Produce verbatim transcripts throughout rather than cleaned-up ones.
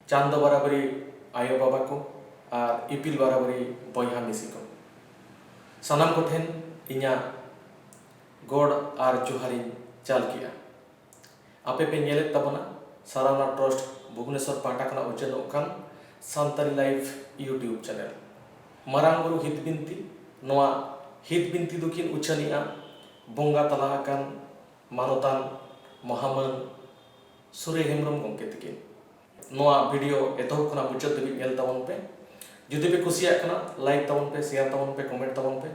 ᱪᱟᱸᱫᱚ ᱵᱟᱨᱟᱵᱟᱹᱨᱤ ᱟᱭᱳ ᱵᱟᱵᱟ ᱠᱚ ᱟᱨ ᱤᱯᱤᱞ ᱵᱟᱨᱟᱵᱟᱹᱨᱤ ᱵᱚᱭᱦᱟ ᱢᱤᱥᱤ ᱠᱚ, ᱥᱟᱱᱟᱢ ᱠᱚᱴᱷᱮᱱ ᱤᱧᱟᱹᱜ ᱜᱚᱰ ᱟᱨ ᱡᱚᱦᱟᱨᱤᱧ ᱪᱟᱞ ᱠᱮᱜᱼᱟ᱾ ᱟᱯᱮ ᱯᱮ ᱧᱮᱞᱮᱫ ᱛᱟᱵᱚᱱᱟ ᱥᱟᱨᱟᱣᱱᱟ ᱴᱨᱟᱥᱴ ᱵᱷᱩᱵᱽᱱᱮᱥᱚᱨ ᱯᱟᱦᱴᱟ ᱠᱷᱚᱱᱟᱜ ᱩᱪᱷᱟᱹᱱᱚᱜ ᱠᱟᱱ ᱥᱟᱱᱛᱟᱲᱤ ᱞᱟᱭᱤᱵᱷ YouTube ᱪᱮᱱᱮᱞ᱾ ᱢᱟᱨᱟᱝ ᱵᱩᱨᱩ ᱦᱤᱛ ᱵᱤᱱᱛᱤ, ᱱᱚᱣᱟ ᱦᱤᱛ ᱵᱤᱱᱛᱤ ᱫᱚᱠᱤᱱ ᱩᱪᱷᱟᱹᱱᱮᱜᱼᱟ ᱵᱚᱸᱜᱟ ᱛᱟᱞᱟ ᱟᱠᱟᱱ ᱢᱟᱱᱚᱛᱟᱱ ᱢᱚᱦᱟᱢᱟᱹᱱ ᱥᱩᱨᱮ ᱦᱮᱢᱵᱨᱚᱢ ᱜᱚᱢᱠᱮ ᱛᱤᱠᱤᱱ᱾ ᱱᱚᱣᱟ ᱵᱷᱤᱰᱤᱭᱳ ᱮᱛᱚᱦᱚᱵ ᱠᱷᱚᱱᱟᱜ ᱢᱩᱪᱟᱹᱫ ᱫᱷᱟᱹᱵᱤᱡ ᱧᱮᱞ ᱛᱟᱵᱚᱱ ᱯᱮ᱾ ᱡᱩᱫᱤ ᱯᱮ ᱠᱩᱥᱤᱭᱟᱜ ᱠᱟᱱᱟ, ᱞᱟᱭᱤᱠ ᱛᱟᱵᱚᱱ ᱯᱮ, ᱥᱮᱭᱟᱨ ᱛᱟᱵᱚᱱ ᱯᱮ, ᱠᱚᱢᱮᱱᱴ ᱛᱟᱵᱚᱱ ᱯᱮ,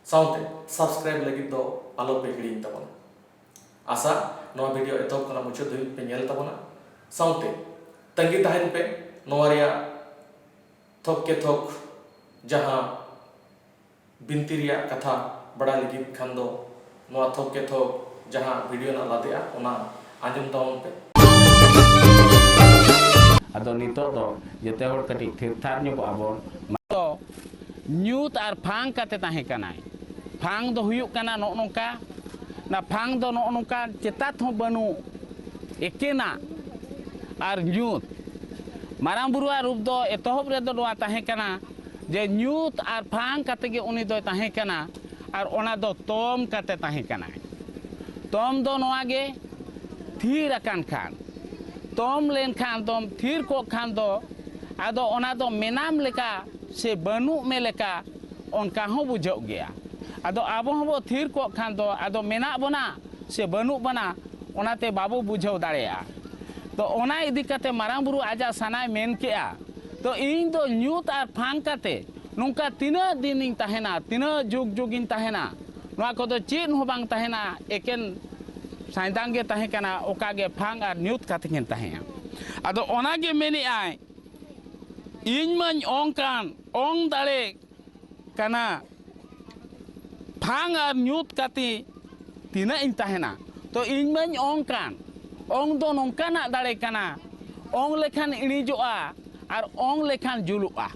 ᱥᱟᱶᱛᱮ ᱥᱟᱵᱥᱠᱨᱟᱭᱤᱵ ᱞᱟᱹᱜᱤᱫ ᱫᱚ ᱟᱞᱚ ᱯᱮ ᱦᱤᱲᱤᱧ ᱛᱟᱵᱚᱱᱟ᱾ ᱟᱥᱟ, ᱱᱚᱣᱟ ᱵᱷᱤᱰᱤᱭᱳ ᱮᱛᱚᱦᱚᱵ ᱠᱷᱚᱱᱟᱜ ᱢᱩᱪᱟᱹᱫ ᱫᱷᱟᱹᱵᱤᱡ ᱯᱮ ᱧᱮᱞ ᱛᱟᱵᱚᱱᱟ, ᱥᱟᱶᱛᱮ ᱛᱟᱺᱜᱤ ᱛᱟᱦᱮᱱ ᱯᱮ ᱱᱚᱣᱟ ᱨᱮᱭᱟᱜ ᱛᱷᱚᱠ ᱠᱮ ᱛᱷᱚᱠ ᱡᱟᱦᱟᱸ ᱵᱤᱱᱛᱤ ᱨᱮᱭᱟᱜ ᱠᱟᱛᱷᱟ ᱵᱟᱲᱟᱭ ᱞᱟᱹᱜᱤᱫ ᱠᱷᱟᱱ ᱫᱚ ᱱᱚᱣᱟ ᱛᱷᱚᱠ ᱠᱮ ᱛᱷᱚᱠ ᱡᱟᱦᱟᱸ ᱵᱷᱤᱰᱤᱭᱳ ᱨᱮᱱᱟᱜ ᱞᱟᱫᱮᱜᱼᱟ, ᱚᱱᱟ ᱟᱸᱡᱚᱢ ᱛᱟᱵᱚᱱ ᱯᱮ᱾ ᱟᱫᱚ ᱱᱤᱛᱚᱜ ᱫᱚ ᱡᱮᱛᱮ ᱦᱚᱲ ᱠᱟᱹᱴᱤᱡ ᱛᱷᱤᱨ ᱛᱷᱟᱨ ᱧᱚᱜᱚᱜ ᱟᱵᱚᱱ᱾ ᱫᱚ ᱧᱩᱛ ᱟᱨ ᱯᱷᱟᱸᱠ ᱠᱟᱛᱮ ᱛᱟᱦᱮᱸ ᱠᱟᱱᱟᱭ᱾ ᱯᱷᱟᱸᱠ ᱫᱚ ᱦᱩᱭᱩᱜ ᱠᱟᱱᱟ ᱱᱚᱜᱼᱚ ᱱᱚᱝᱠᱟ, ᱚᱱᱟ ᱯᱷᱟᱸᱠ ᱫᱚ ᱱᱚᱜᱼᱚ ᱱᱚᱝᱠᱟ ᱪᱮᱛᱟᱛ ᱦᱚᱸ ᱵᱟᱹᱱᱩᱜ, ᱮᱠᱮᱱᱟᱜ ᱟᱨ ᱧᱩᱛ᱾ ᱢᱟᱨᱟᱝ ᱵᱩᱨᱩᱣᱟᱜ ᱨᱩᱯ ᱫᱚ ᱮᱛᱚᱦᱚᱵ ᱨᱮᱫᱚ ᱱᱚᱣᱟ ᱛᱟᱦᱮᱸ ᱠᱟᱱᱟ ᱡᱮ ᱧᱩᱛ ᱟᱨ ᱯᱷᱟᱸᱠ ᱠᱟᱛᱮ ᱜᱮ ᱩᱱᱤ ᱫᱚᱭ ᱛᱟᱦᱮᱸ ᱠᱟᱱᱟ, ᱟᱨ ᱚᱱᱟ ᱫᱚ ᱛᱚᱢ ᱠᱟᱛᱮ ᱛᱟᱦᱮᱸ ᱠᱟᱱᱟᱭ᱾ ᱛᱚᱢ ᱫᱚ ᱱᱚᱣᱟ ᱜᱮ, ᱛᱷᱤᱨ ᱟᱠᱟᱱ ᱠᱷᱟᱱ, ᱛᱚᱢ ᱞᱮᱱᱠᱷᱟᱱ ᱫᱚᱢ, ᱛᱷᱤᱨ ᱠᱚᱜ ᱠᱷᱟᱱ ᱫᱚ, ᱟᱫᱚ ᱚᱱᱟ ᱫᱚ ᱢᱮᱱᱟᱢ ᱞᱮᱠᱟ ᱥᱮ ᱵᱟᱹᱱᱩᱜ ᱢᱮ ᱞᱮᱠᱟ ᱚᱱᱠᱟ ᱦᱚᱸ ᱵᱩᱡᱷᱟᱹᱜ ᱜᱮᱭᱟ᱾ ᱟᱫᱚ ᱟᱵᱚ ᱦᱚᱸᱵᱚ ᱛᱷᱤᱨ ᱠᱚᱜ ᱠᱷᱟᱱ ᱫᱚ, ᱟᱫᱚ ᱢᱮᱱᱟᱜ ᱵᱚᱱᱟ ᱥᱮ ᱵᱟᱹᱱᱩᱜ ᱵᱚᱱᱟ, ᱚᱱᱟᱛᱮ ᱵᱟᱵᱚ ᱵᱩᱡᱷᱟᱹᱣ ᱫᱟᱲᱮᱭᱟᱜᱼᱟ᱾ ᱛᱚ ᱚᱱᱟ ᱤᱫᱤ ᱠᱟᱛᱮ ᱢᱟᱨᱟᱝ ᱵᱩᱨᱩ ᱟᱡᱟᱜ ᱥᱟᱱᱟᱭ ᱢᱮᱱ ᱠᱮᱜᱼᱟ, ᱛᱚ ᱤᱧ ᱫᱚ ᱧᱩᱛ ᱟᱨ ᱯᱷᱟᱸᱠ ᱠᱟᱛᱮ ᱱᱚᱝᱠᱟ ᱛᱤᱱᱟᱹᱜ ᱫᱤᱱᱤᱧ ᱛᱟᱦᱮᱱᱟ, ᱛᱤᱱᱟᱹᱜ ᱡᱩᱜᱽ ᱡᱩᱜᱽᱤᱧ ᱛᱟᱦᱮᱱᱟ, ᱱᱚᱣᱟ ᱠᱚᱫᱚ ᱪᱮᱫ ᱦᱚᱸ ᱵᱟᱝ ᱛᱟᱦᱮᱱᱟ, ᱮᱠᱮᱱ ᱥᱟᱭᱫᱟᱝ ᱜᱮ ᱛᱟᱦᱮᱸ ᱠᱟᱱᱟ, ᱚᱠᱟ ᱜᱮ ᱯᱷᱟᱸᱠ ᱟᱨ ᱧᱩᱛ ᱠᱟᱛᱮ ᱠᱤᱱ ᱛᱟᱦᱮᱸᱭᱟ᱾ ᱟᱫᱚ ᱚᱱᱟ ᱜᱮ ᱢᱮᱱᱮᱜᱼᱟᱭ, ᱤᱧ ᱢᱟᱧ ᱚᱝ ᱠᱟᱱ, ᱚᱝ ᱫᱟᱲᱮ ᱠᱟᱱᱟ, ᱯᱷᱟᱸᱠ ᱟᱨ ᱧᱩᱛ ᱠᱟᱛᱮ ᱛᱤᱱᱟᱹᱜ ᱤᱧ ᱛᱟᱦᱮᱱᱟ? ᱛᱚ ᱤᱧ ᱢᱟᱧ ᱚᱝ ᱠᱟᱱ, ᱚᱝ ᱫᱚ ᱱᱚᱝᱠᱟᱱᱟᱜ ᱫᱟᱲᱮ ᱠᱟᱱᱟ, ᱚᱝ ᱞᱮᱠᱷᱟᱱ ᱤᱬᱤᱡᱚᱜᱼᱟ ᱟᱨ ᱚᱝ ᱞᱮᱠᱷᱟᱱ ᱡᱩᱞᱩᱜᱼᱟ᱾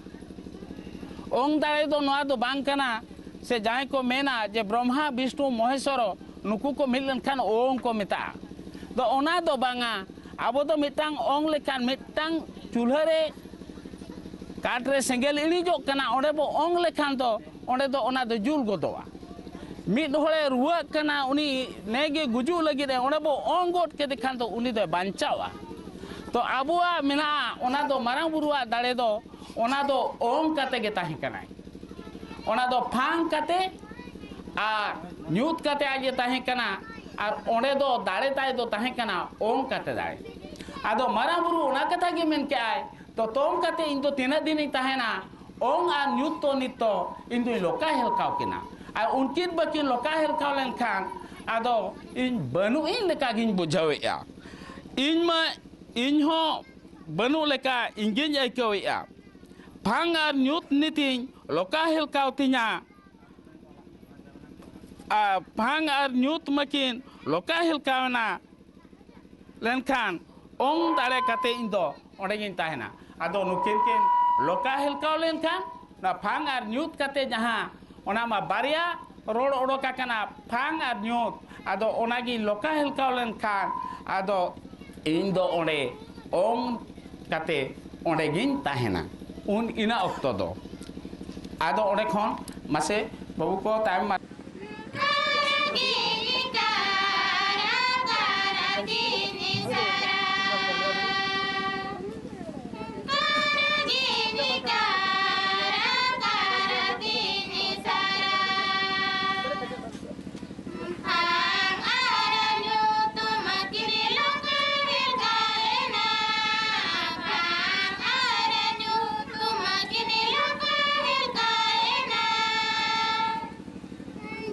ᱚᱝ ᱫᱟᱲᱮ ᱫᱚ ᱱᱚᱣᱟ ᱫᱚ ᱵᱟᱝ ᱠᱟᱱᱟ ᱥᱮ ᱡᱟᱦᱟᱸᱭ ᱠᱚ ᱢᱮᱱᱟ ᱡᱮ ᱵᱨᱚᱦᱢᱟ, ᱵᱤᱥᱱᱩ, ᱢᱚᱦᱮᱥᱣᱚᱨ ᱱᱩᱠᱩ ᱠᱚ ᱢᱤᱫ ᱞᱮᱱᱠᱷᱟᱱ ᱚᱝ ᱠᱚ ᱢᱮᱛᱟᱜᱼᱟ᱾ ᱫᱚ ᱚᱱᱟ ᱫᱚ ᱵᱟᱝᱟ, ᱟᱵᱚ ᱫᱚ ᱢᱤᱫᱴᱟᱝ ᱚᱝ ᱞᱮᱠᱷᱟᱱ, ᱢᱤᱫᱴᱟᱝ ᱪᱩᱞᱦᱟᱹ ᱨᱮ ᱠᱟᱴ ᱨᱮ ᱥᱮᱸᱜᱮᱞ ᱤᱬᱤᱡᱚᱜ ᱠᱟᱱᱟ, ᱚᱸᱰᱮ ᱵᱚ ᱚᱝ ᱞᱮᱠᱷᱟᱱ ᱫᱚ ᱚᱸᱰᱮ ᱫᱚ ᱚᱱᱟ ᱫᱚ ᱡᱩᱞ ᱜᱚᱫᱚᱜᱼᱟ᱾ ᱢᱤᱫ ᱦᱚᱲᱮ ᱨᱩᱣᱟᱹᱜ ᱠᱟᱱᱟ, ᱩᱱᱤ ᱱᱮᱜᱮ ᱜᱩᱡᱩᱜ ᱞᱟᱹᱜᱤᱫ ᱮ, ᱚᱸᱰᱮ ᱵᱚ ᱚᱝ ᱜᱚᱫ ᱠᱮᱫᱮ ᱠᱷᱟᱱ ᱫᱚ ᱩᱱᱤ ᱫᱚᱭ ᱵᱟᱧᱪᱟᱣᱟ᱾ ᱛᱚ ᱟᱵᱚᱣᱟᱜ ᱢᱮᱱᱟᱜᱼᱟ, ᱚᱱᱟ ᱫᱚ ᱢᱟᱨᱟᱝ ᱵᱩᱨᱩᱣᱟᱜ ᱫᱟᱲᱮ ᱫᱚ, ᱚᱱᱟ ᱫᱚ ᱚᱝ ᱠᱟᱛᱮ ᱜᱮ ᱛᱟᱦᱮᱸ ᱠᱟᱱᱟᱭ᱾ ᱚᱱᱟ ᱫᱚ ᱯᱷᱟᱝ ᱠᱟᱛᱮ ᱟᱨ ᱧᱩᱛ ᱠᱟᱛᱮ ᱟᱡ ᱮ ᱛᱟᱦᱮᱸ ᱠᱟᱱᱟ, ᱟᱨ ᱚᱸᱰᱮ ᱫᱚ ᱫᱟᱲᱮ ᱛᱟᱭ ᱫᱚ ᱛᱟᱦᱮᱸ ᱠᱟᱱᱟ ᱚᱝ ᱠᱟᱛᱮ ᱫᱟᱲᱮ᱾ ᱟᱫᱚ ᱢᱟᱨᱟᱝ ᱵᱩᱨᱩ ᱚᱱᱟ ᱠᱟᱛᱷᱟ ᱜᱮ ᱢᱮᱱ ᱠᱮᱜᱼᱟᱭ, ᱛᱚ ᱛᱚᱝ ᱠᱟᱛᱮ ᱤᱧ ᱫᱚ ᱛᱤᱱᱟᱹᱜ ᱫᱤᱱᱤᱧ ᱛᱟᱦᱮᱱᱟ? ᱚᱝ ᱟᱨ ᱧᱩᱛ ᱛᱚ ᱱᱤᱛ ᱫᱚ ᱤᱧ ᱫᱩᱧ ᱞᱚᱠᱟ ᱦᱮᱞᱠᱟᱣ ᱠᱤᱱᱟ᱾ ᱟᱨ ᱩᱱᱠᱤᱱ ᱵᱟᱹᱠᱤᱱ ᱞᱚᱠᱟ ᱦᱮᱞᱠᱟᱣ ᱞᱮᱱᱠᱷᱟᱱ ᱟᱫᱚ ᱤᱧ ᱵᱟᱹᱱᱩᱜ ᱤᱧ ᱞᱮᱠᱟ ᱜᱤᱧ ᱵᱩᱡᱷᱟᱹᱣᱮᱫᱼᱟ᱾ ᱤᱧ ᱢᱟ, ᱤᱧ ᱦᱚᱸ ᱵᱟᱹᱱᱩᱜ ᱞᱮᱠᱟ ᱤᱧ ᱜᱤᱧ ᱟᱹᱭᱠᱟᱹᱣᱮᱫᱼᱟ᱾ ᱯᱷᱟᱝ ᱟᱨ ᱧᱩᱛ ᱱᱤᱛᱤᱧ ᱞᱚᱠᱟ ᱦᱮᱞᱠᱟᱣ ᱛᱤᱧᱟ᱾ ᱟᱨ ᱯᱷᱟᱝ ᱟᱨ ᱧᱩᱛ ᱢᱟᱹᱠᱤᱱ ᱞᱚᱠᱟ ᱦᱮᱞᱠᱟᱣ ᱮᱱᱟ᱾ ᱞᱮᱱᱠᱷᱟᱱ ᱚᱝ ᱫᱟᱲᱮ ᱠᱟᱛᱮ ᱤᱧ ᱫᱚ ᱚᱸᱰᱮ ᱜᱤᱧ ᱛᱟᱦᱮᱱᱟ᱾ ᱟᱫᱚ ᱱᱩᱠᱤᱱ ᱠᱤᱱ ᱞᱚᱠᱟ ᱦᱮᱞᱠᱟᱣ ᱞᱮᱱᱠᱷᱟᱱ, ᱚᱱᱟ ᱯᱷᱟᱝ ᱟᱨ ᱧᱩᱛ ᱠᱟᱛᱮ ᱡᱟᱦᱟᱸ, ᱚᱱᱟ ᱢᱟ ᱵᱟᱨᱭᱟ ᱨᱚᱲ ᱚᱰᱚᱠ ᱟᱠᱟᱱᱟ, ᱯᱷᱟᱝ ᱟᱨ ᱧᱩᱛ᱾ ᱟᱫᱚ ᱚᱱᱟᱜᱤᱧ ᱞᱚᱠᱟ ᱦᱮᱞᱠᱟᱣ ᱞᱮᱱᱠᱷᱟᱱ ᱟᱫᱚ ᱤᱧ ᱫᱚ ᱚᱸᱰᱮ ᱚᱝ ᱠᱟᱛᱮ ᱚᱸᱰᱮ ᱜᱤᱧ ᱛᱟᱦᱮᱱᱟ᱾ ᱩᱱ ᱤᱱᱟᱹ ᱚᱠᱛᱚ ᱫᱚ ᱟᱫᱚ ᱚᱸᱰᱮ ᱠᱷᱚᱱ ᱢᱟᱥᱮ ᱵᱟᱹᱵᱩ ᱠᱚ ᱛᱟᱭᱚᱢ ᱢᱟ᱾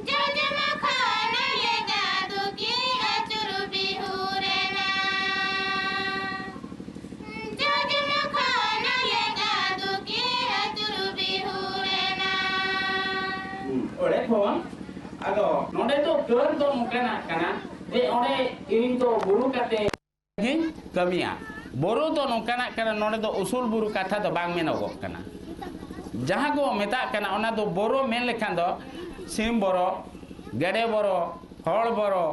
ᱡᱚᱡᱚᱢ ᱠᱷᱚᱱ ᱞᱮᱸᱜᱟ ᱫᱚᱠᱤᱱ ᱟᱹᱪᱩᱨ ᱵᱤᱦᱩᱨ ᱮᱱᱟ᱾ ᱡᱚᱡᱚᱢ ᱠᱷᱚᱱ ᱞᱮᱸᱜᱟ ᱫᱚᱠᱤᱱ ᱟᱹᱪᱩᱨ ᱵᱤᱦᱩᱨ ᱮᱱᱟ᱾ ᱚᱸᱰᱮ ᱠᱷᱚᱱ ᱟᱫᱚ ᱱᱚᱰᱮ ᱫᱚ ᱠᱟᱹᱨ ᱫᱚ ᱱᱚᱝᱠᱟᱱᱟᱜ ᱠᱟᱱᱟ ᱡᱮ ᱚᱸᱰᱮ ᱤᱧ ᱫᱚ ᱵᱩᱨᱩ ᱠᱟᱛᱮ ᱜᱤᱧ ᱠᱟᱹᱢᱤᱭᱟ᱾ ᱵᱩᱨᱩ ᱫᱚ ᱱᱚᱝᱠᱟᱱᱟᱜ ᱠᱟᱱᱟ, ᱱᱚᱰᱮ ᱫᱚ ᱩᱥᱩᱞ ᱵᱩᱨᱩ ᱠᱟᱛᱷᱟ ᱫᱚ ᱵᱟᱝ ᱢᱮᱱᱚᱜᱚᱜ ᱠᱟᱱᱟ᱾ ᱡᱟᱦᱟᱸ ᱠᱚ ᱢᱮᱛᱟᱜ ᱠᱟᱱᱟ, ᱚᱱᱟ ᱫᱚ ᱵᱳᱨᱳ ᱢᱮᱱ ᱞᱮᱠᱷᱟᱱ ᱫᱚ ᱥᱤᱢ ᱵᱳᱨᱳ, ᱜᱮᱰᱮ ᱵᱳᱨᱳ, ᱦᱚᱲ ᱵᱳᱨᱳ,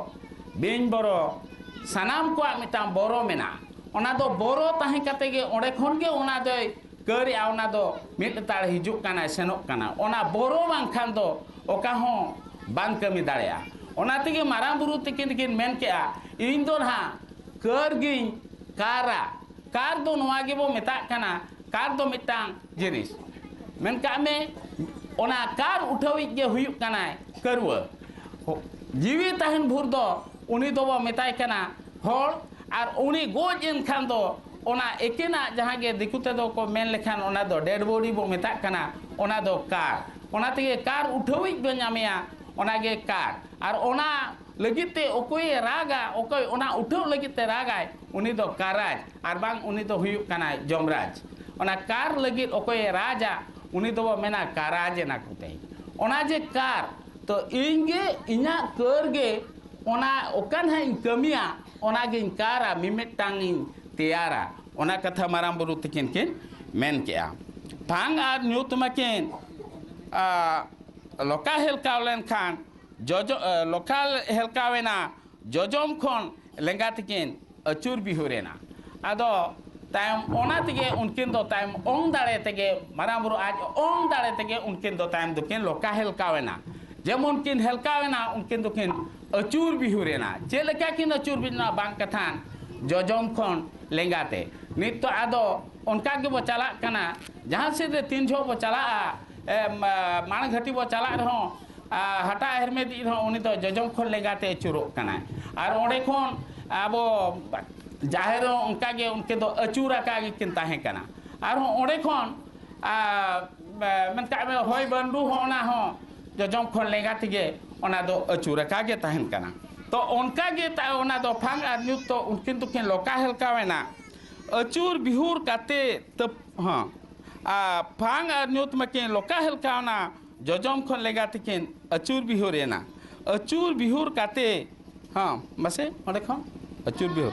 ᱵᱤᱧ ᱵᱳᱨᱳ, ᱥᱟᱱᱟᱢ ᱠᱚᱣᱟᱜ ᱢᱤᱫᱴᱟᱝ ᱵᱚᱨᱚ ᱢᱮᱱᱟᱜᱼᱟ᱾ ᱚᱱᱟ ᱫᱚ ᱵᱚᱨᱚ ᱛᱟᱦᱮᱸ ᱠᱟᱛᱮ ᱜᱮ ᱚᱸᱰᱮ ᱠᱷᱚᱱ ᱜᱮ ᱚᱱᱟ ᱫᱚᱭ ᱠᱟᱹᱨᱮᱜᱼᱟ, ᱚᱱᱟ ᱫᱚ ᱢᱤᱫ ᱞᱮᱛᱟᱲ ᱦᱤᱡᱩᱜ ᱠᱟᱱᱟᱭ, ᱥᱮᱱᱚᱜ ᱠᱟᱱᱟ᱾ ᱚᱱᱟ ᱵᱚᱨᱚ ᱵᱟᱝᱠᱷᱟᱱ ᱫᱚ ᱚᱠᱟ ᱦᱚᱸ ᱵᱟᱝ ᱠᱟᱹᱢᱤ ᱫᱟᱲᱮᱭᱟᱜᱼᱟ᱾ ᱚᱱᱟ ᱛᱮᱜᱮ ᱢᱟᱨᱟᱝ ᱵᱩᱨᱩ ᱛᱤᱠᱤᱱ ᱠᱤᱱ ᱢᱮᱱ ᱠᱮᱜᱼᱟ, ᱤᱧ ᱫᱚ ᱱᱟᱦᱟᱜ ᱠᱟᱹᱨ ᱜᱤᱧ ᱠᱟᱨᱟ᱾ ᱠᱟᱨ ᱫᱚ ᱱᱚᱣᱟ ᱜᱮᱵᱚ ᱢᱮᱛᱟᱜ ᱠᱟᱱᱟ, ᱠᱟᱨ ᱫᱚ ᱢᱤᱫᱴᱟᱝ ᱡᱤᱱᱤᱥ᱾ ᱢᱮᱱ ᱠᱟᱜ ᱢᱮ, ᱚᱱᱟ ᱠᱟᱨ ᱩᱴᱷᱟᱹᱣᱤᱡ ᱜᱮ ᱦᱩᱭᱩᱜ ᱠᱟᱱᱟᱭ ᱠᱟᱹᱨᱩᱣᱟᱹ᱾ ᱡᱤᱣᱤ ᱛᱟᱦᱮᱱ ᱵᱷᱳᱨ ᱫᱚ ᱩᱱᱤ ᱫᱚᱵᱚ ᱢᱮᱛᱟᱭ ᱠᱟᱱᱟ ᱦᱚᱲ, ᱟᱨ ᱩᱱᱤ ᱜᱚᱡ ᱮᱱ ᱠᱷᱟᱱ ᱫᱚ ᱚᱱᱟ ᱮᱠᱮᱱᱟᱜ ᱡᱟᱦᱟᱸ ᱜᱮ ᱫᱤᱠᱩ ᱛᱮᱫᱚ ᱠᱚ ᱢᱮᱱ ᱞᱮᱠᱷᱟᱱ ᱚᱱᱟ ᱫᱚ dead body ᱵᱚ ᱢᱮᱛᱟᱜ ᱠᱟᱱᱟ, ᱚᱱᱟ ᱫᱚ ᱠᱟᱨ᱾ ᱚᱱᱟ ᱛᱮᱜᱮ ᱠᱟᱨ ᱩᱴᱷᱟᱹᱣᱤᱡ ᱵᱚ ᱧᱟᱢᱮᱭᱟ, ᱚᱱᱟ ᱜᱮ ᱠᱟᱨ᱾ ᱟᱨ ᱚᱱᱟ ᱞᱟᱹᱜᱤᱫ ᱛᱮ ᱚᱠᱚᱭᱮ ᱨᱟᱜᱟ, ᱚᱠᱚᱭ ᱚᱱᱟ ᱩᱴᱷᱟᱹᱣ ᱞᱟᱹᱜᱤᱫ ᱛᱮ ᱨᱟᱜᱟᱭ, ᱩᱱᱤ ᱫᱚ ᱠᱟᱨᱟᱡᱽ, ᱟᱨ ᱵᱟᱝ ᱩᱱᱤ ᱫᱚ ᱦᱩᱭᱩᱜ ᱠᱟᱱᱟᱭ ᱡᱚᱢᱨᱟᱡᱽ᱾ ᱚᱱᱟ ᱠᱟᱨ ᱞᱟᱹᱜᱤᱫ ᱚᱠᱚᱭᱮ ᱨᱟᱡᱟ, ᱩᱱᱤ ᱫᱚᱵᱚ ᱢᱮᱱᱟ ᱠᱟᱨᱟᱡᱽ ᱮᱱᱟ ᱠᱚ ᱛᱮᱦᱮᱧ᱾ ᱚᱱᱟ ᱡᱮ ᱠᱟᱨ, ᱛᱚ ᱤᱧ ᱜᱮ, ᱤᱧᱟᱹᱜ ᱠᱟᱹᱨ ᱜᱮ ᱚᱱᱟ ᱚᱠᱟ ᱱᱟᱦᱟᱜ ᱤᱧ ᱠᱟᱹᱢᱤᱭᱟ, ᱚᱱᱟ ᱜᱤᱧ ᱠᱟᱨᱟ, ᱢᱤᱢᱤᱫᱴᱟᱝ ᱤᱧ ᱛᱮᱭᱟᱨᱟ᱾ ᱚᱱᱟ ᱠᱟᱛᱷᱟ ᱢᱟᱨᱟᱝ ᱵᱩᱨᱩ ᱛᱤᱠᱤᱱ ᱠᱤᱱ ᱢᱮᱱ ᱠᱮᱜᱼᱟ᱾ ᱯᱷᱟᱝ ᱟᱨ ᱧᱩᱛ ᱢᱟᱹᱠᱤᱱ, ᱟ, ᱞᱚᱠᱟ ᱦᱮᱞᱠᱟᱣ ᱞᱮᱱᱠᱷᱟᱱ ᱡᱚᱡᱚ-, ᱟ, ᱞᱚᱠᱟ ᱦᱮᱞᱠᱟᱣ ᱮᱱᱟ, ᱡᱚᱡᱚᱢ ᱠᱷᱚᱱ ᱞᱮᱸᱜᱟ ᱛᱤᱠᱤᱱ ᱟᱹᱪᱩᱨ ᱵᱤᱦᱩᱨ ᱮᱱᱟ᱾ ᱟᱫᱚ ᱛᱟᱭᱚᱢ ᱚᱱᱟ ᱛᱮᱜᱮ ᱩᱱᱠᱤᱱ ᱫᱚ ᱛᱟᱭᱚᱢ ᱚᱝ ᱫᱟᱲᱮ ᱛᱮᱜᱮ, ᱢᱟᱨᱟᱝ ᱵᱩᱨᱩ ᱟᱡ ᱚᱝ ᱫᱟᱲᱮ ᱛᱮᱜᱮ ᱩᱱᱠᱤᱱ ᱫᱚ ᱛᱟᱭᱚᱢ ᱫᱚᱠᱤᱱ ᱞᱚᱠᱟ ᱦᱮᱞᱠᱟᱣ ᱮᱱᱟ᱾ ᱡᱮᱢᱚᱱ ᱠᱤᱱ ᱦᱮᱞᱠᱟᱣ ᱮᱱᱟ, ᱩᱱᱠᱤᱱ ᱫᱚᱠᱤᱱ ᱟᱹᱪᱩᱨ ᱵᱤᱦᱩᱨ ᱮᱱᱟ᱾ ᱪᱮᱫ ᱞᱮᱠᱟ ᱠᱤᱱ ᱟᱹᱪᱩᱨ ᱵᱤᱦᱩᱨ ᱮᱱᱟ? ᱵᱟᱝ ᱠᱟᱛᱷᱟᱱ ᱡᱚᱡᱚᱢ ᱠᱷᱚᱱ ᱞᱮᱸᱜᱟ ᱛᱮ᱾ ᱱᱤᱛ ᱫᱚ ᱟᱫᱚ ᱚᱱᱠᱟ ᱜᱮᱵᱚ ᱪᱟᱞᱟᱜ ᱠᱟᱱᱟ᱾ ᱡᱟᱦᱟᱸ ᱥᱮᱫ ᱨᱮ ᱛᱤᱱ ᱡᱚᱦᱚᱜ ᱵᱚ ᱪᱟᱞᱟᱜᱼᱟ, ᱮ, ᱢᱟ-, ᱢᱟᱲᱟᱝ ᱜᱷᱟᱹᱴᱤ ᱵᱚ ᱪᱟᱞᱟᱜ ᱨᱮᱦᱚᱸ, ᱟ, ᱦᱟᱴᱟᱜ ᱦᱮᱨᱢᱮᱫᱤᱡ ᱨᱮᱦᱚᱸ ᱩᱱᱤ ᱫᱚ ᱡᱚᱡᱚᱢ ᱠᱷᱚᱱ ᱞᱮᱸᱜᱟ ᱛᱮ ᱟᱹᱪᱩᱨᱚᱜ ᱠᱟᱱᱟᱭ᱾ ᱟᱨ ᱚᱸᱰᱮ ᱠᱷᱚᱱ ᱟᱵᱚ ᱡᱟᱦᱮᱨ ᱦᱚᱸ ᱚᱱᱠᱟ ᱜᱮ ᱩᱱᱠᱤᱱ ᱫᱚ ᱟᱹᱪᱩᱨ ᱟᱠᱟ ᱜᱮᱠᱤᱱ ᱛᱟᱦᱮᱸ ᱠᱟᱱᱟ᱾ ᱟᱨᱦᱚᱸ ᱚᱸᱰᱮ ᱠᱷᱚᱱ, ᱟ, ᱢᱮ-, ᱢᱮᱱ ᱠᱟᱜ ᱢᱮ, ᱦᱚᱭ ᱵᱟᱹᱱᱰᱩ ᱦᱚᱸ ᱚᱱᱟ ᱦᱚᱸ ᱡᱚᱡᱚᱢ ᱠᱷᱚᱱ ᱞᱮᱸᱜᱟ ᱛᱮᱜᱮ ᱚᱱᱟ ᱫᱚ ᱟᱹᱪᱩᱨ ᱟᱠᱟ ᱜᱮ ᱛᱟᱦᱮᱱ ᱠᱟᱱᱟ᱾ ᱛᱚ ᱚᱱᱠᱟ ᱜᱮ ᱛᱟ-, ᱚᱱᱟ ᱫᱚ ᱯᱷᱟᱝ ᱟᱨ ᱧᱩᱛ ᱫᱚ ᱩᱱᱠᱤᱱ ᱫᱚᱠᱤᱱ ᱞᱚᱠᱟ ᱦᱮᱞᱠᱟᱣ ᱮᱱᱟ᱾ ᱟᱹᱪᱩᱨ ᱵᱤᱦᱩᱨ ᱠᱟᱛᱮ ᱛᱟᱹᱯ-, ᱦᱚᱸ, ᱟ, ᱯᱷᱟᱝ ᱟᱨ ᱧᱩᱛ ᱢᱟᱹᱠᱤᱱ ᱞᱚᱠᱟ ᱦᱮᱞᱠᱟᱣ ᱮᱱᱟ᱾ ᱡᱚᱡᱚᱢ ᱠᱷᱚᱱ ᱞᱮᱸᱜᱟ ᱛᱤᱠᱤᱱ ᱟᱹᱪᱩᱨ ᱵᱤᱦᱩᱨ ᱮᱱᱟ᱾ ᱟᱹᱪᱩᱨ ᱵᱤᱦᱩᱨ ᱠᱟᱛᱮ, ᱦᱚᱸ, ᱢᱟᱥᱮ ᱚᱸᱰᱮ ᱠᱷᱚᱱ ᱟᱹᱪᱩᱨ ᱵᱤᱦᱩᱨ᱾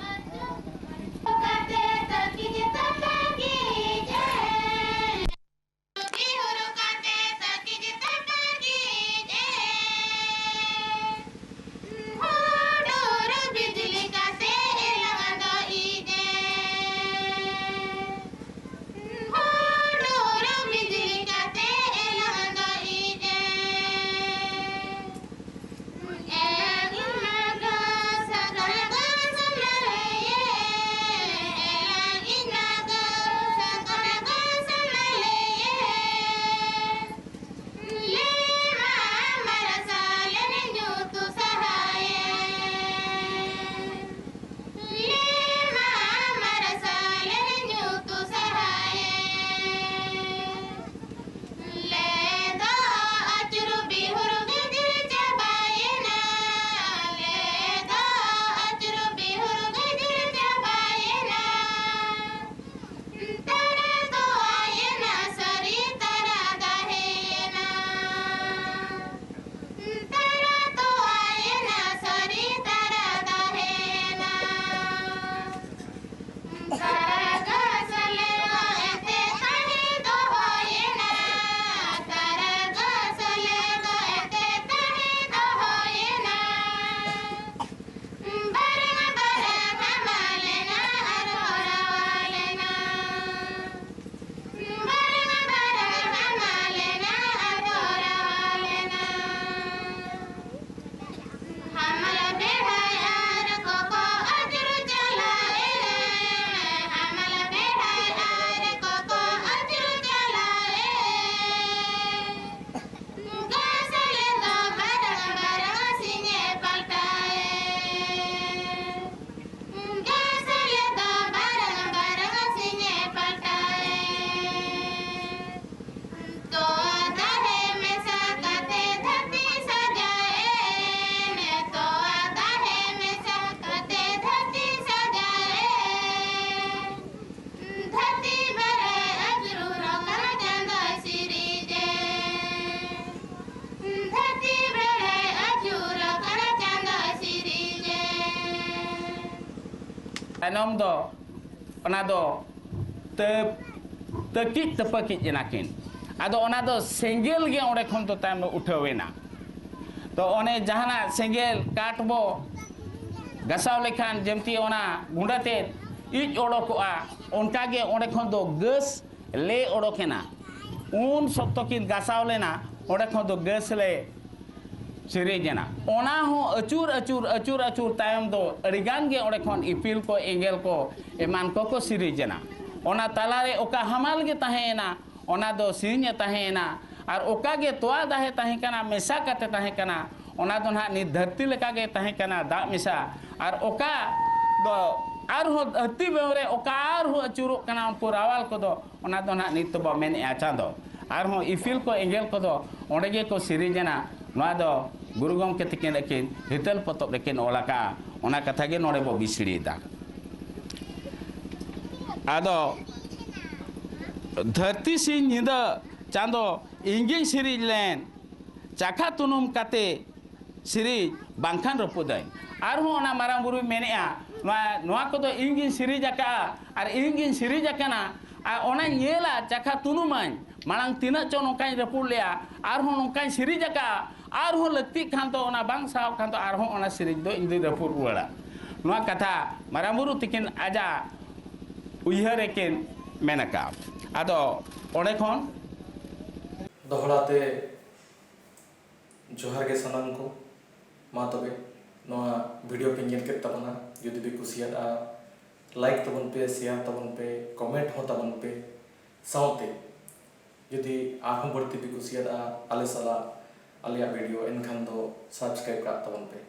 ᱛᱟᱭᱱᱚᱢ ᱫᱚ ᱚᱱᱟ ᱫᱚ ᱛᱟᱹᱯ ᱛᱟᱹᱠᱤᱡ ᱛᱟᱹᱯᱟᱹᱠᱤᱡ ᱮᱱᱟ ᱠᱤᱱ᱾ ᱟᱫᱚ ᱚᱱᱟ ᱫᱚ ᱥᱮᱸᱜᱮᱞ ᱜᱮ ᱚᱸᱰᱮ ᱠᱷᱚᱱ ᱫᱚ ᱛᱟᱭᱚᱢ ᱫᱚ ᱩᱴᱷᱟᱹᱣ ᱮᱱᱟ᱾ ᱛᱚ ᱚᱱᱮ ᱡᱟᱦᱟᱱᱟᱜ ᱥᱮᱸᱜᱮᱞ ᱠᱟᱴ ᱵᱚ ᱜᱟᱥᱟᱣ ᱞᱮᱠᱷᱟᱱ ᱡᱮᱢᱛᱤ ᱚᱱᱟ ᱜᱩᱸᱰᱟᱹ ᱛᱮ ᱤᱡ ᱚᱰᱚᱠᱚᱜᱼᱟ, ᱚᱱᱠᱟ ᱜᱮ ᱚᱸᱰᱮ ᱠᱷᱚᱱ ᱫᱚ ᱜᱮᱥ ᱞᱮ ᱚᱰᱚᱠ ᱮᱱᱟ᱾ ᱩᱱ ᱥᱚᱠᱛᱚ ᱠᱤᱱ ᱜᱟᱥᱟᱣ ᱞᱮᱱᱟ, ᱚᱸᱰᱮ ᱠᱷᱚᱱ ᱫᱚ ᱜᱮᱥ ᱞᱮ ᱥᱤᱨᱤᱡ ᱮᱱᱟ᱾ ᱚᱱᱟ ᱦᱚᱸ ᱟᱹᱪᱩᱨ ᱟᱹᱪᱩᱨ ᱟᱹᱪᱩᱨ ᱟᱹᱪᱩᱨ ᱛᱟᱭᱚᱢ ᱫᱚ ᱟᱹᱰᱤ ᱜᱟᱱ ᱜᱮ ᱚᱸᱰᱮ ᱠᱷᱚᱱ ᱤᱯᱤᱞ ᱠᱚ, ᱮᱸᱜᱮᱞ ᱠᱚ, ᱮᱢᱟᱱ ᱠᱚᱠᱚ ᱥᱤᱨᱤᱡ ᱮᱱᱟ᱾ ᱚᱱᱟ ᱛᱟᱞᱟᱨᱮ ᱚᱠᱟ ᱦᱟᱢᱟᱞ ᱜᱮ ᱛᱟᱦᱮᱸᱭᱮᱱᱟ, ᱚᱱᱟ ᱫᱚ ᱥᱤᱧ ᱮ ᱛᱟᱦᱮᱸᱭᱮᱱᱟ᱾ ᱟᱨ ᱚᱠᱟ ᱜᱮ ᱛᱚᱣᱟ ᱫᱟᱦᱮ ᱛᱟᱦᱮᱸ ᱠᱟᱱᱟ, ᱢᱮᱥᱟ ᱠᱟᱛᱮ ᱛᱟᱦᱮᱸ ᱠᱟᱱᱟ, ᱚᱱᱟ ᱫᱚ ᱱᱟᱦᱟᱜ ᱱᱤᱛ ᱫᱷᱟᱹᱨᱛᱤ ᱞᱮᱠᱟ ᱜᱮ ᱛᱟᱦᱮᱸ ᱠᱟᱱᱟ, ᱫᱟᱜ ᱢᱮᱥᱟ᱾ ᱟᱨ ᱚᱠᱟ ᱫᱚ ᱟᱨᱦᱚᱸ ᱫᱷᱟᱹᱨᱛᱤ ᱵᱮᱣ ᱨᱮ ᱚᱠᱟ ᱟᱨᱦᱚᱸ ᱟᱹᱪᱩᱨᱚᱜ ᱠᱟᱱᱟ, ᱩᱱᱠᱩ ᱨᱟᱣᱟᱞ ᱠᱚᱫᱚ, ᱚᱱᱟ ᱫᱚ ᱱᱟᱦᱟᱜ ᱱᱤᱛ ᱫᱚᱵᱚ ᱢᱮᱱᱮᱜᱼᱟ ᱪᱟᱸᱫᱚ᱾ ᱟᱨᱦᱚᱸ ᱤᱯᱤᱞ ᱠᱚ ᱮᱸᱜᱮᱞ ᱠᱚᱫᱚ ᱚᱸᱰᱮ ᱜᱮᱠᱚ ᱥᱤᱨᱤᱡ ᱮᱱᱟ᱾ ᱱᱚᱣᱟ ᱫᱚ ᱜᱩᱨᱩ ᱜᱚᱢᱠᱮ ᱛᱤᱠᱤᱱ ᱟᱹᱠᱤᱱ ᱦᱤᱛᱟᱹᱞ ᱯᱚᱛᱚᱵ ᱨᱮᱠᱤᱱ ᱚᱞ ᱟᱠᱟᱫᱼᱟ᱾ ᱚᱱᱟ ᱠᱟᱛᱷᱟ ᱜᱮ ᱱᱚᱰᱮ ᱵᱚ ᱵᱤᱥᱲᱤᱭᱮᱫᱟ᱾ ᱟᱫᱚ ᱫᱷᱟᱹᱨᱛᱤ ᱥᱤᱧ ᱧᱤᱫᱟᱹ ᱪᱟᱸᱫᱚ ᱤᱧᱜᱤᱧ ᱥᱤᱨᱤᱡ ᱞᱮᱱ, ᱪᱟᱠᱷᱟ ᱛᱩᱱᱩᱢ ᱠᱟᱛᱮ ᱥᱤᱨᱤᱡ ᱵᱟᱝᱠᱷᱟᱱ ᱨᱟᱹᱯᱩᱫᱟᱹᱧ᱾ ᱟᱨᱦᱚᱸ ᱚᱱᱟ ᱢᱟᱨᱟᱝ ᱵᱩᱨᱩᱭ ᱢᱮᱱᱮᱜᱼᱟ, ᱱᱚᱣᱟ, ᱱᱚᱣᱟ ᱠᱚᱫᱚ ᱤᱧ ᱜᱤᱧ ᱥᱤᱨᱤᱡ ᱟᱠᱟᱫᱼᱟ ᱟᱨ ᱤᱧ ᱜᱤᱧ ᱥᱤᱨᱤᱡ ᱟᱠᱟᱱᱟ᱾ ᱟᱨ ᱚᱱᱟᱧ ᱧᱮᱞᱟ, ᱪᱟᱠᱷᱟ ᱛᱩᱱᱩᱢᱟᱹᱧ, ᱢᱟᱲᱟᱝ ᱛᱤᱱᱟᱹᱜ ᱪᱚ ᱱᱚᱝᱠᱟᱧ ᱨᱟᱹᱯᱩᱫ ᱞᱮᱜᱼᱟ, ᱟᱨᱦᱚᱸ ᱱᱚᱝᱠᱟᱧ ᱥᱤᱨᱤᱡ ᱟᱠᱟᱫᱼᱟ, ᱟᱨᱦᱚᱸ ᱞᱟᱹᱠᱛᱤᱜ ᱠᱷᱟᱱ ᱫᱚ ᱚᱱᱟ ᱵᱟᱝ ᱥᱟᱦᱟᱣ ᱠᱷᱟᱱ ᱫᱚ ᱟᱨᱦᱚᱸ ᱚᱱᱟ ᱥᱤᱨᱤᱡ ᱫᱚ ᱤᱧ ᱫᱚᱧ ᱨᱟᱹᱯᱩᱫ ᱨᱩᱣᱟᱹᱲᱟ᱾ ᱱᱚᱣᱟ ᱠᱟᱛᱷᱟ ᱢᱟᱨᱟᱝ ᱵᱩᱨᱩ ᱛᱤᱠᱤᱱ ᱟᱡᱟᱜ ᱩᱭᱦᱟᱹᱨ ᱨᱮᱠᱤᱱ ᱢᱮᱱ ᱟᱠᱟᱫᱼᱟ᱾ ᱟᱫᱚ ᱚᱸᱰᱮ ᱠᱷᱚᱱ ᱫᱚᱦᱲᱟ ᱛᱮ ᱡᱚᱦᱟᱨ ᱜᱮ ᱥᱟᱱᱟᱢ ᱠᱚ᱾ ᱢᱟ ᱛᱚᱵᱮ, ᱱᱚᱣᱟ ᱵᱷᱤᱰᱤᱭᱳ ᱯᱮ ᱧᱮᱞ ᱠᱮᱫ ᱛᱟᱵᱚᱱᱟ, ᱡᱩᱫᱤ ᱯᱮ ᱠᱩᱥᱤᱭᱟᱫᱼᱟ, ᱞᱟᱭᱤᱠ ᱛᱟᱵᱚᱱ ᱯᱮ, ᱥᱮᱭᱟᱨ ᱛᱟᱵᱚᱱ ᱯᱮ, ᱠᱚᱢᱮᱱᱴ ᱦᱚᱸ ᱛᱟᱵᱚᱱ ᱯᱮ᱾ ᱥᱟᱶᱛᱮ ᱡᱩᱫᱤ ᱟᱨᱦᱚᱸ ᱵᱟᱹᱲᱛᱤ ᱯᱮ ᱠᱩᱥᱤᱭᱟᱫᱼᱟ ᱟᱞᱮ ᱥᱟᱞᱟᱜ ᱟᱞᱮᱭᱟᱜ ᱵᱷᱤᱰᱤᱭᱳ, ᱮᱱᱠᱷᱟᱱ ᱫᱚ ᱥᱟᱵᱥᱠᱨᱟᱭᱤᱵ ᱠᱟᱜ ᱛᱟᱵᱚᱱ ᱯᱮ᱾